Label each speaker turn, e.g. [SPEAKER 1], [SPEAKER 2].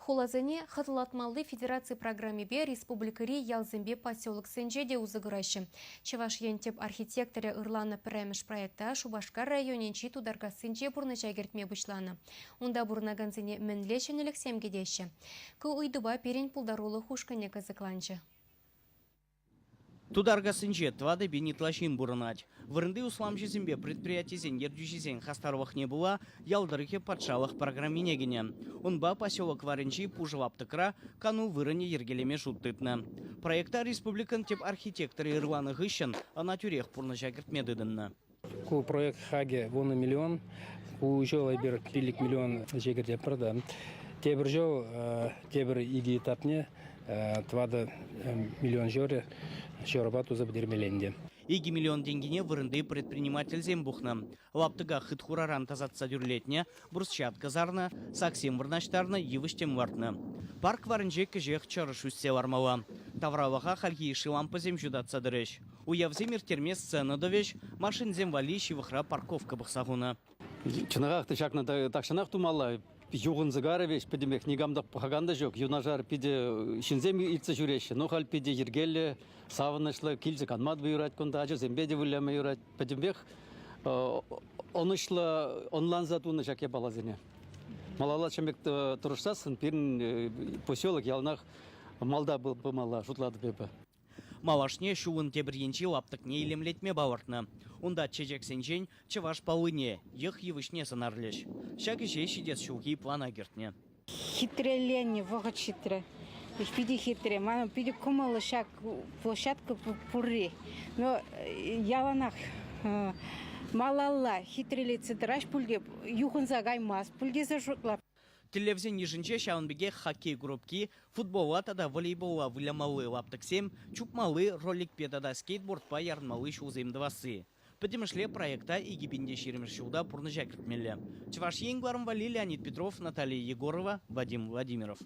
[SPEAKER 1] Хуласене хӑтлӑлатмалли федераци программипе республикӑри ялсемпе поселоксенче те усӑ кураҫҫӗ. Чӑваш Ен тӗп архитекторӗ ырланӑ пӗрремӗш проекта Шупашкар районӗнчи Тутаркассинче пурнӑҫа кӗртме пуҫланӑ. Унта пурӑнакансене мӗнле ҫӗнӗлӗхсем кӗтеҫҫӗ? Ку ыйтупа пирӗн пултарулӑх ушкӑнӗ кӑсӑкланчӗ.
[SPEAKER 2] Тутаркассинче 4000 ытла ҫын пурӑнать. Вырӑнти усламҫӑсемпе предприятисен ертӳҫисен хастарлӑхне пула ял тӑрӑхӗ патшалӑх программине кӗнӗ. Унпа поселок варринчи пушӑ лаптӑкра кану вырӑнӗ йӗркелеме шут тытнӑ. Проекта республикӑн тӗп архитекторӗ ырланӑ хыҫҫӑн ӑна тӳрех пурнӑҫа кӗртме тытӑннӑ.
[SPEAKER 3] Ку проект хакӗ 10 миллион. Ку ҫул эпир 5 миллион ӗҫе кӗртетпӗр та. Тепӗр ҫул тепӗр икӗ этапне 4 миллион ҫурӑ ҫурӑпа туса пӗтермелле ӗнтӗ.
[SPEAKER 2] 2 миллион тенкине вырӑнти предпринимательсем пухнӑ. Лаптӑка хыт-хураран тасатса тӳрлетнӗ, брусчатка сарнӑ, саксем вырнаҫтарнӑ, йывӑҫ-тӗм лартнӑ. Парк варринче кӗҫех чӑрӑш ӳссе лармалла. Тавралӑха хальхи йышши лампӑсем ҫутатса тӑрӗҫ. Уявсем ирттерме сцена тӑвӗҫ, машинсем валли ҫывӑхра парковка пӑхса хунӑ.
[SPEAKER 4] Чӑнахах та ҫакна тахҫанах тумалла. Юхӑнса карӗ веҫ пӗтӗмпех, никам та пӑхакан та ҫук. Юнашар питӗ ҫынсем иртсе ҫӳреҫҫӗ. Ну, халь питӗ йӗркеллӗ, савӑнӑҫлӑ, килсе канма та юрать кунта, ачасемпе те выляма юрать. Пӗтӗмпех ӑнӑҫлӑ ӑнланса тунӑ ҫак япаласене. Малалла ҫын пек тӑрӑшсассӑн пирӗн поселок яланах малта пымалла, шутлатӑп эпӗ.
[SPEAKER 2] Малашне ҫулӑн тепӗр енчи лаптӑкне илемлетме палӑртнӑ. Унта чечексенчен чӑваш паллине, йӑх йывӑҫне сӑнарлӗҫ. Ҫак ӗҫе ҫитес ҫулхи плана кӗртнӗ.
[SPEAKER 5] Хитреленнӗ вӑхӑт ҫитрӗ. Питӗ хитре. Манӑн питӗ кӑмӑллӑ ҫак площадка пурри. Но яланах малалла хитрелетсе тӑраҫ пуль те, юхӑнса каймасть пуль тесе шутлап.
[SPEAKER 2] Тӗллевсен йышӗнче ҫавӑн пекех хоккей курупки, футболла тата волейболла вылямалли лаптӑксем, чупмалли, роликпе тата скейтбордпа ярӑнмалли ҫулсем тӑвасси. Пӗтӗмӗшле проекта 2020 ҫулта пурнӑҫа кӗртмелле. Чӑваш Ен кӑларӑм валли Леонид Петров, Наталья Егорова, Вадим Владимиров.